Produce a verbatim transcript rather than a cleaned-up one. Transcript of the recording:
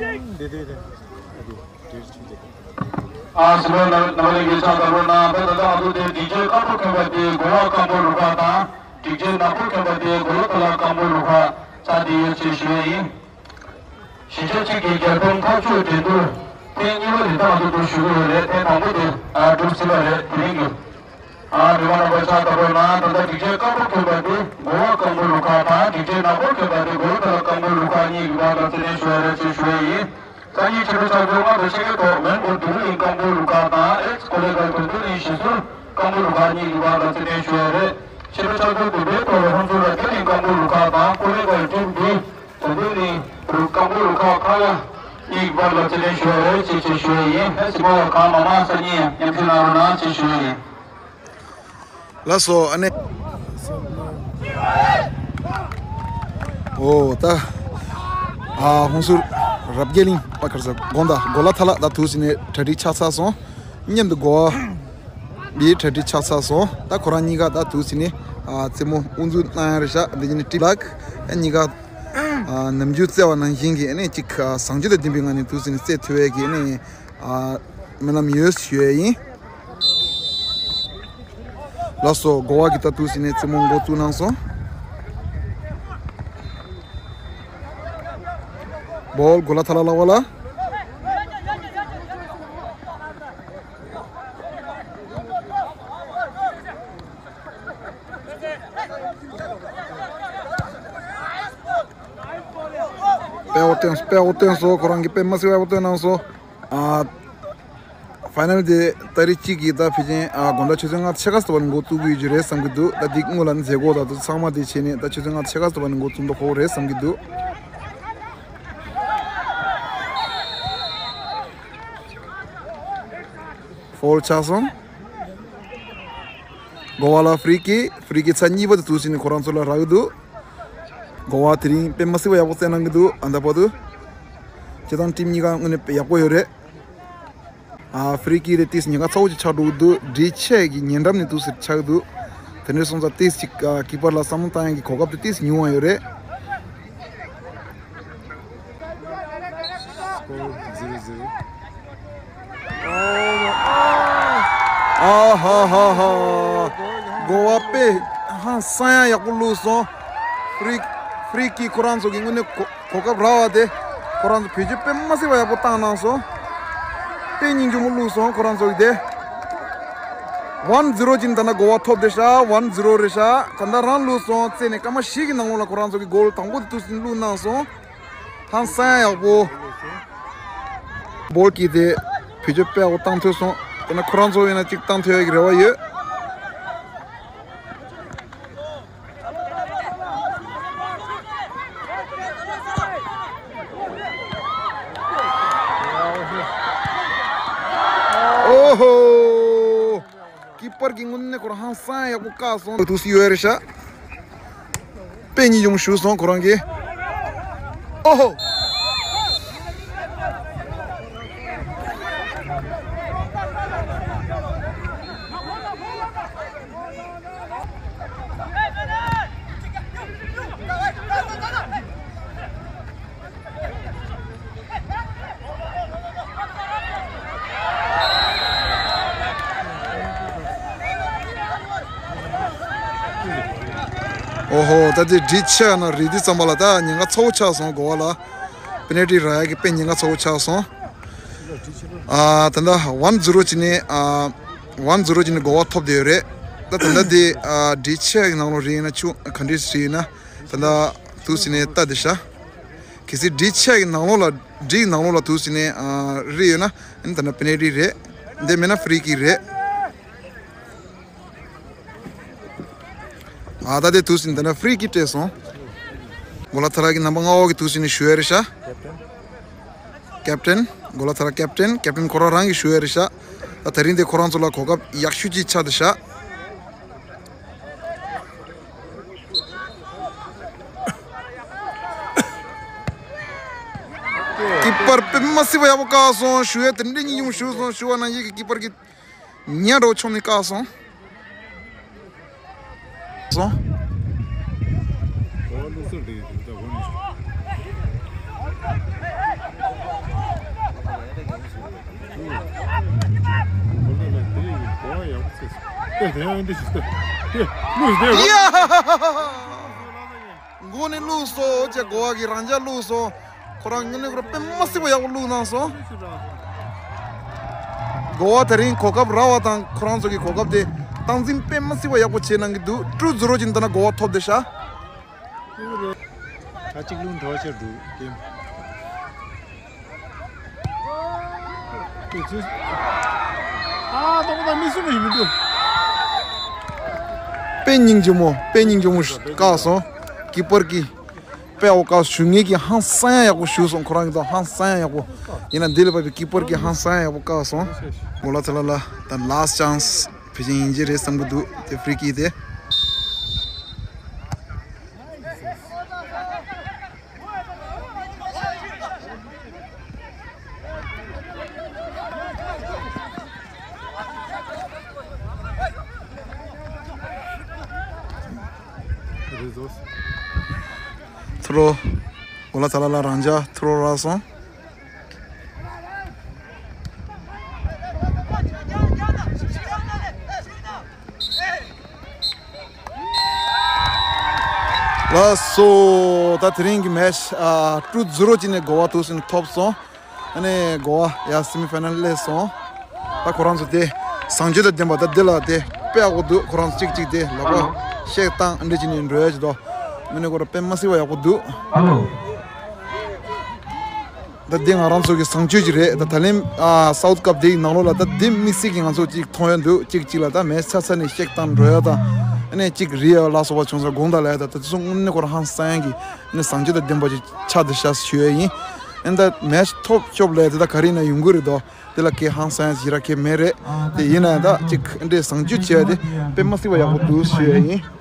ཨ་སི་ལོ་ནམ་ནམ་ལས་ཀྱི་ཆ་ད་རོ་ན་ད་ད་ད་ཨ་ཏུ་དེ་སྒྲིག་ཆས་དཀར་པོ་གྱོན་པ་དེ་གོ་བ་སྐམ་པོ་རུ་ཁག་དང་། སྒྲིག་ཆས་ནག་པོ་གྱོན་པ་དེ་གོ་ལ་ཁ་ལ་སྐམ་པོ་རུ་ཁག་ཆགས་བསྡད་ཡོད་ཅེས་ཞུ་ཡས་ཡིན། གཞིས་ཆགས་གཅིག་གི་རྒྱལ་ཕམ་འཐབ་ཕྱོགས་འགྲན་བསྡུར་ཐེངས་གཉིས་པ་དེ་ད་ང་ཚོ་འགོ་ཞུ་གི་ཡོད་རེད། ཐེངས་དང་པོ་དེ་ཨ་གྲུབ་ཟིན་པ་རེད། དེ་རིང་གི་ཨ་མི་མང་རྣམ་པ་ཆ་ད་པོ་ན་ད་ལྟ་སྒྲིག་ཆས་དཀར་པོ་གྱོན་པ་དེ་གོ་བ་སྐམ་པོ་རུ་ཁག་དང་། སྒྲིག་ཆས་ནག་པོ་གྱོན་པ་དེ་གོ་ལ་ཁ་ལ་སྐམ་པོ་རུ་ཁག་གཉིས་ཀྱི་བར་ལ་རྩེད་འགྲན་ཞུ་བ་རེད་ཅེས་ཞུ་བ་ཡིན། སང་ཉིན་ཕྱི་དྲོ་ཆུ་ཚོད་ལྔ་དང་ཕྱེད་ཀའི་ཐོག་མོན་གྷོ་ལྡི་ལི་གླིང་སྐམ་པོ་རུ་ཁག་དང་། ཨེག་སི་ཀོ་ལེ་གྷལ་ཀྲོང་ཏེ་གླིང་གཞིས་ཟུར་སྐམ་པོ་རུ་ཁག་གཉིས་ཀྱི་བར་ལ་རྩེད་འགྲན་ཞུ་བ་རེད། ཕྱི་དྲོ་ཆུ་ཚོད་དགུ་པའི་ཐོག་ལ་ཧོན་སུར་ར་ཏེ་གླིང་སྐམ་པོ་རུ་ཁག་དང་། ཀོ་ལེ་གྷལ་ཀྲོང་ཏེ་གླིང་ཀྲོང་ཏེ་གླིང་རུ་སྐམ་པོ་རུ་ཁག་ཁག་ཡ་གཉིས་ཀྱི་བར་ལ་རྩེད་འགྲན་ཞུ་བ་རེད་ཅེས་ཅེས་ཞུ་བ་ཡིན། ཨེ་སི་པ་གང་མང་མང་སང་ཉིན་མཉམ་ཞུགས་གནང་རོགས་གནང་ཅེས་ཞུ་བ་ཡིན། ལགས་སོ། ཨ་ནི། ཨོ་ད། ཨ་ཧོན་སུར་རབ་རྒྱས་གླིང་པ་ཁར་ས་དགོང་དག་གོ་ལ་ཐ་ལ་ད་དུས་ཟིན་ནས་གྲ་སྒྲིག་ཆགས་ཚར་སོང་། མཉམ་དུ་གོ་བ་འདིའི་གྲ་སྒྲིག་ཆགས་ཚར་སོང་། ད་ཁོ་རང་གཉིས་ཀ་ད་དུས་ཟིན་ནས་ཨ་རྩེད་མོ་དབུ་འཛུགས་གནང་ཡ་རེད་ཤག་འདི་ཉིད་ནས་ཀྲིབ་ལག་ཨ་གཉིས་ཀ་ཨ་ནམ་རྒྱུན་རྩེ་བ་ནང་བཞིན་གྱི་ཨ་ནི་གཅིག་ཨ་བཟང་སྤྱོད་དང་ལྡན་པའི་ངང་ནས་དུས་ཟིན་ནས་རྩེད་ཐུབ་ཡས་ཀྱི་ཨ་ནི་ཨ་སྨོན་ལམ་ཡོད་ཞུ་ཡས་ཡིན། ལགས་སོ། གོ་བ་གི་ད་དུས་ཟིན་ནས་རྩེད་མོ་འགོ་བཙུགས་གནང་སོང་། བོལ་གོ་ལ་ཐ་ལ་ལག་པ་ལ། དཔེ་འོ་བཏོན་དཔེ་འོ་བཏོན་སོང་། ཁོ་རང་གིས་དཔེ་མ་སྲིད་པའི་འོ་བཏོན་གནང་སོང་། ཨ། ཕའི་ནལ་དེ་ཏ་རིག་གཅིག་གི་ད་ཕལ་ཆེར་ཨ་དགོང་དག་ཆུ་ཚོད་ལྔ་ཕྱེད་ཀ་ཙམ་པ་ནས་འགོ་བཙུགས་ཀྱི་ཡོད་རེད་བསམ་གྱི་འདུག་ད་འདི་སྔོན་ལ་མཛད་སྒོ་དང་དུ་ཚང་མ་དེ་བྱས་ནས་ད་ཆུ་ཚོད་ལྔ་ཕྱེད་ཀ་ཙམ་པ་ནས་འགོ་བཙུགས་འདུག་ཧོ་རེད་བསམ་གྱི་འདུག་ཕོལ་ཆགས་སོང་། གོ་བ་ལ་ཧྥི་རི་ཀིག་ཧྥི་རི་ཀིག་ཚར་གཉིས་པ་དེ་དུས་ཟིན་ནས་ཁོ་རང་ཚོ་ལ་རག་གི་འདུག་གོ་བ་དེ་རིང་དཔེ་མ་སྲིད་པ་ཡག་པོ་རྩེད་གནང་གི་འདུག་ཨ་ད་བར་དུ། སྤྱིར་བཏང་ཊིམ་གཉིས་ཀ་དངོས་གནས་དཔེ་ཡག་པོ་ཡོད་རེད། ཨ་ཧྥི་རི་ཀིག་རེད། ཏིས་ཉེན་ཁ་ཚ་བོ་ཅིག་ཆགས་འགྲོ་གི་འདུག་སྒྲིག་ཆས་ཀྱི་ཉེ་འགྲམ་ནས་ཏུས་ཆགས་འདུག་དེ་འདྲ་སོང་ཙང་ཏིས་ཅིག་ཨ་ཀི་པར་ལ་བསམ་བློ་བཏང་ཡག་གི་གོ་སྐབས་དེ་ཏིས་ཉུང་བ་ཡོད་རེད། Score zero zero. ཨ་ཧ་ཧ་ཧ། གོ་བ་དཔེ་ཧང་སང་ཡག་ཡག་པོ་བླུགས་སོང་། ཧྥི་རི་ཧྥི་རི་ཀིག་ཁོ་རང་ཚོ་གི་དངོས་གནས་གོ་གོ་སྐབས་རག་པ་དེ་ཁོ་རང་ཚོ་བེད་སྤྱོད་དཔེ་མ་སྲིད་པ་ཡག་པོ་བཏང་གནང་སོང་། དཔེ་སྙིང་རྗེ་མོ་བླུགས་སོང་ཁོ་རང་ཚོ་གི་དེ། ཝན་ཛི་རོ་ཅིག་ད་ལྟ་གོ་བ་ཐོབ་བསྡད་ཤག་ཝན་ཛི་རོ་རེད་ཤག་ད་ལྟ་རང་བླུགས་སོང་། རྩེ་ནས་སྐར་མ་བཞི་གི་ནང་ལོགས་ལ་ཁོ་རང་ཚོ་གི་གོལ་དང་པོ་དེ་ཏུས་ནས་བླུགས་གནང་སོང་། ཧང་སང་ཡག་པོ། བོལ་གྱིས་དེ་བེད་སྤྱོད་དཔེ་ཡག་པོ་བཏང་ཐུབ་སོང་། དེ་ན་ཁོ་རང་ཚོ་ཡིན་ན་གཅིག་བཏང་ཐུབ་ཡག་གི་རེ་བ་ཡོད། ཨོ་ཧོ། ཀི་པར་གྱི་དངོས་གནས་ཁོ་རང་ཧང་སང་ཡག་པོ་བཀག་སོང་། དུས་སུ་ཡོད་རེད་ཤག་དཔེ་གཉིས་ཡོང་ཞུ་སོང་ཁོ་རང་གིས། ཨོ་ཧོ། ཨོ་ཧོ། ད་དེ་སྒྲིག་ཆས་ནང་རེད་དུས་ཙམ་པ་ལ་ད་ཉེན་ཁ་ཚ་བོ་ཆགས་སོང་། གོ་བ་ལ་པེ་ནལ་ཊི་རག་ཡག་གི་དཔེ་ཉེན་ཁ་ཚ་བོ་ཆགས་སོང་། ཨ་ད་ལྟ་ཝན་ཛི་རོ་ཅིག་ནས་ཨ་ཝན་ཛི་རོ་ཅིག་ནས་གོ་བ་ཐོབ་བསྡད་ཡོད་རེད། ད་ད་ལྟ་དེ་ཨ་སྒྲིག་ཆས་ཀྱི་ནང་ལོགས་རེད་ཡིན་ན་ཆུ་ག་འདྲས་རེད་ཡིན་ན་ད་ལྟ་དུས་ནས་ལྟ་བསྡད་ཤག་གལ་སྲིད་སྒྲིག་ཆས་ཀྱི་ནང་ལོགས་ལ་སྒྲིག་ནང་ལོགས་ལ་དུས་ནས་ཨ་རེད་ཡོད་ན་ཨ་ནི་ད་ལྟ་པེ་ནལ་ཊི་རེད། འདི་མིན་ན་ཧྥི་རི་ཀིག་རེད། ཨ་ད་དེ་དུས་ཟིན་ད་ནི་ཧྥི་རི་ཀིག་སྤྲད་སོང་། གོ་ལ་ཐ་ར་གི་རྣམ་པ་ལྔ་པ་གི་དུས་ཟིན་ནས་ཞུ་ཡ་རེད་ཤག་ཀེབ་ཊན། གོ་ལ་ཐ་ར་ཀེབ་ཊན། ཀེབ་ཊན་ཁོ་རང་རང་གིས་ཞུ་ཡ་རེད་ཤག་ད་དེ་རིང་དེ་ཁོ་རང་ཚོ་ལ་གོ་སྐབས་ཡག་ཤོས་ཅིག་ཆགས་བསྡད་ཤག་ཀི་པར་དཔེ་མ་སྲིད་པ་ཡག་པོ་བཀག་སོང་། ཞུ་ཡ་དེ་འདྲ་ཉིད་ཡོང་ཞུ་སོང་། ཞུ་བ་ནང་བཞིན་གྱི་ཀི་པར་གྱི་ཉ་འདྲ་བོ་མཆོངས་ནས་བཀག་སོང་། སོང་། ཨོ་ལུགས་སྲོལ་འདི་ཡིན་ད་དགོངས་ནས། ཡ། མགོ་ནས་བླུགས་སོང་། ཅེ་གོ་བ་གི་རང་འཇགས་བླུགས་སོང་། ཁོ་རང་དངོས་གནས་ཁོ་རང་དཔེ་མ་སྲིད་པ་ཡག་པོ་བླུགས་གནང་སོང་། གོ་བ་དེ་རིང་གོ་སྐབས་རག་པ་དང་ཁོ་རང་ཚོ་གི་གོ་སྐབས་དེ་སྟངས་འཛིན་དཔེ་མ་སྲིད་པ་ཡག་པོ་བྱས་གནང་གི་འདུག་ཀྲུ་ཛི་རོ་གཅིག་ནས་ད་ན་གོ་བ་ཐོབ་བསྡད་ཤག་ད་གཅིག་ལུང་འགྲོ་ཆེར་འདུག་ཀེམ། ཨ་ཏོག་ཏོག་མི་སུ་མི་མི་འདུག་དཔེ་སྙིང་རྗེ་མོ། དཔེ་སྙིང་རྗེ་མོ་བཀག་སོང་། ཀི་པར་གྱིས་དཔེ་ཡག་པོ་བཀག་སོང་། ཞུ་མཁན་གྱིས་ཧང་སང་ཡག་པོ་ཞུས་སོང་། ཁོ་རང་གིས་ད་ཧང་སང་ཡག་པོ། ཡིན་ན་འདི་ལ་བབས་པའི་ཀི་པར་གྱིས་ཧང་སང་ཡག་པོ་བཀག་སོང་། གོ་ལ་ཚ་ལ་ལ་ད་ལཱསི་ཅན་སི་ཕལ་ཆེར་ཡིན་གྱི་རེད་བསམ་གྱི་འདུག་དེ་ཕི་རི་ཀིག་དེ། ཐུ་རོ། གོ་ལ་ཚ་ལ་ལ་རང་འཇགས་ཐུ་རོ་རག་སོང་། ལགས་སོ། ད་དེ་རིང་གི་མེ་ཆི་ཨ་ཀྲུ་ཛི་རོ་གཅིག་ནས་གོ་བ་ཐུག་ཟིན་ཐོབ་སོང་། ཨ་ནི་གོ་བ་ཡ་སེ་མི་ཕའི་ནལ་སླེབས་སོང་། ད་ཁོ་རང་ཚོ་དེ་བཟང་སྤྱོད་དང་ལྡན་པ་ད་འདི་ལ་དེ་དཔེ་ཡག་པོ་འདུག་ཁོ་རང་ཚོ་གཅིག་གཅིག་དེ་ལག་པ་ཤེག་བཏང་ཨ་འདྲ་བྱས་ནས་འགྲོ་ཡ་ཅིག་འདུག་དངོས་གནས་ཁོ་རང་དཔེ་མ་སྲིད་པ་ཡག་པོ་འདུག་ད་འདི་ང་རང་ཚོ་གི་བཟང་སྤྱོད་ཅིག་རེད། ད་ད་ལན་ཨ་སའུ་ཐི་ཀབ་འདི་ཡི་ནང་ལོགས་ལ་ད་འདི་དམིགས་བསལ་གྱི་ང་ཚོ་ཅིག་མཐོང་ཡ་འདུག་གཅིག་གཅིག་ལ་ད་མེ་ཆི་ཚ་ཚ་ནས་ཤེག་བཏང་འགྲོ་ཡ་དང་ཨ་ནི་གཅིག་རི་ཡ་ལ་སོགས་པ་བྱུང་ས་དགོངས་དག་ལ་ཡ་ད་ད་དེ་ཚོ་དངོས་གནས་ཁོ་རང་ཧང་སང་གི་ཨ་ནི་བཟང་སྤྱོད་དང་ལྡན་པ་ཅིག་ཆགས་བསྡད་ཤག་ཞུ་ཡ་ཡིན། ཨ་ནི་ད་མེ་ཆི་ཐོབ་ཤོབ་ལ་ཡ་དེ་ད་ག་རེ་ཡིན་ན་ཡོང་གི་རེད་དོ། དེ་ལ་གའི་ཧང་སང་ཞེ་དྲག་གའི་མེད་རེད། དེ་ཡིན་ན་ཡང་ད་ཅིག་འདྲའི་བཟང་སྤྱོད་བྱས་ཏེ་དཔེ་མ་སྲིད་པ་ཡག་པོ་འདུག་ཞུ་ཡ་ཡིན།